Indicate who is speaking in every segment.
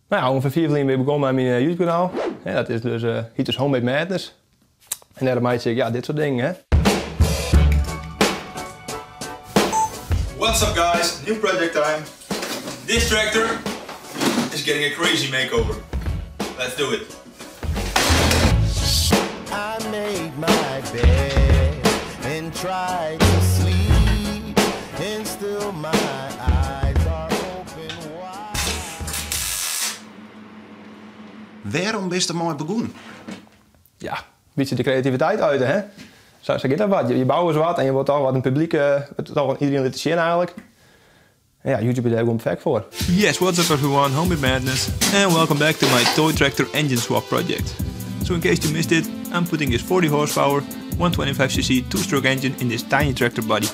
Speaker 1: Nou ja, ûngefear fiif lyn bin ik begûn mei myn YouTube-kanaal. Dat is dus, hyt dus Homemade Madness. En dêr meitsje ik, ja, dit soart dingen, hè.
Speaker 2: What's up guys, new project time. This tractor is getting a crazy makeover. Let's do it.
Speaker 3: I made my bed and tried to sleep and still my eyes are open wide.
Speaker 4: Wêrom bist der mei begûn?
Speaker 1: Ja, in bytsje de kreativiteit uiten, hè. Sa, sa giet dat wat. Je bouwe ris wat en je wolle toch wat in publyk, toch iedereen litte sjen eigenlik. En ja, YouTube is dêr gewoan perfekt foar.
Speaker 2: Yes, what's up everyone, Homemade Madness and welcome back to my toy tractor engine swap project. So in case you missed it, I'm putting this 40 horsepower, 125cc two-stroke engine in this tiny tractor body.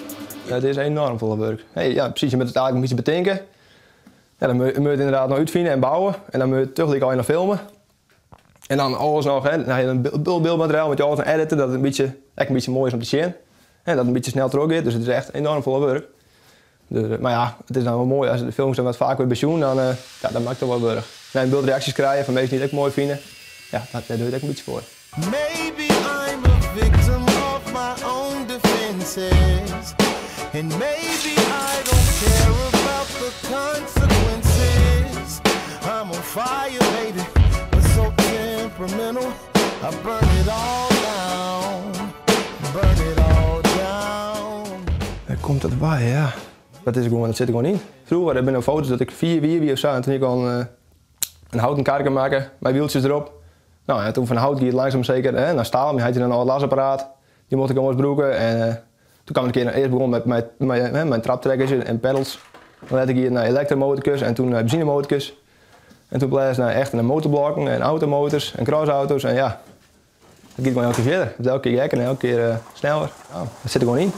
Speaker 1: It is enoarm folle wurk. Hey, ja, presys, je moatte it eigenlik in bytsje betinke. Ja, dan moatte je it ynderdaad noch útfine en bouwe. En dan moatte je it tagelyk al noch filme. En dan alles noch, hè, dan ha je in byldmateriaal, moatte je alles noch editen, dat it in bytsje, ek in bytsje moai is om te sjen. En dat it in bytsje snel trochgiet, dus it is echt enoarm folle wurk. Dus, mar ja, it is dan wol moai as de films dan wat faker wurde besjoen, dan, ja, dan makket it wol wurdich. En in bult reaksjes krije fan minsken dy't it ek moai fine, ja, dat, dêr dogge je it ek in bytsje foar.
Speaker 3: Maybe I'm a victim of my own defenses And maybe I don't care about the consequences I'm on fire baby, but so temperamental I burn it all down, burn it all down.
Speaker 1: Wêr komt dat wei, ja. Dat is gewoan, dat sit der gewoan yn. Froeger, der binne noch foto's dat ik fiif jier wie of sa en toen hie ik al in houten karke makke mei wieltsjes derop. No, en toen fan hout gie it langzaam seker hè, nei staal. Myn heit hie dan in âld lasapparaat, dy mocht ik oars brûke. En eh, toen kaam ik in kear earst begûn met, met, met, hè, mei traptrekkertsje en pedals. Letter gie it nei elektromotorkes en toen nei benzinemotorkes. En toen pleats nei echt nei motorblokken en automotors en crossauto's en ja, it giet gewoan elke kear fierder. It elke kear gekker en elke kear eh, sneller. Ja, dat sit der gewoan yn.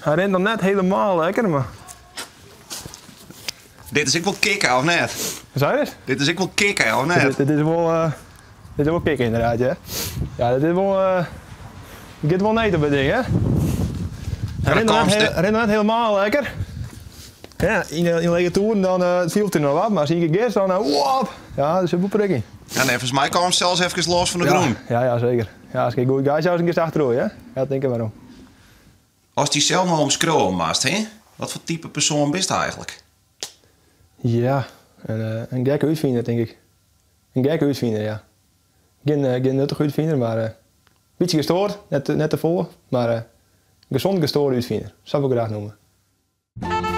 Speaker 1: Hy rint noch net helemaal lekker, mar...
Speaker 4: Dit is ek wol kikke, of net?
Speaker 1: Wat sei je?
Speaker 4: Dit is ek wol kikke, of net?
Speaker 1: Dit, is wol, uh, dit is wol kikke ynderdaad, ja. Ja, dit is wol... Uh, giet wol net op it ding, hè? Hy rint noch net, rint noch net helemaal lekker. Ja, yn yn lege toeren dan uh, fielt it noch wat, mar as ien kear giest dan uh, wop! Ja, der sit wol prikking.
Speaker 4: Ja, neffens my kaam sels efkes los fan de grûn.
Speaker 1: Ja, ja, seker. Ja, as ik goed gas jou, dan giest achteroer, ja. Ja, tink der mar om.
Speaker 4: Ast dysels no omskriuwe moatst, hè? Wat foar type persoan bist eigenlik?
Speaker 1: Ja, in, eh, in gekke útfiner, tink ik. In gekke útfiner, ja. Gjin, eh, gjin nuttige útfiner, mar in eh, bytsje gestoard, net, net te folle, mar uh, gezond gestoorde útfiner, sa wol ik graach noeme.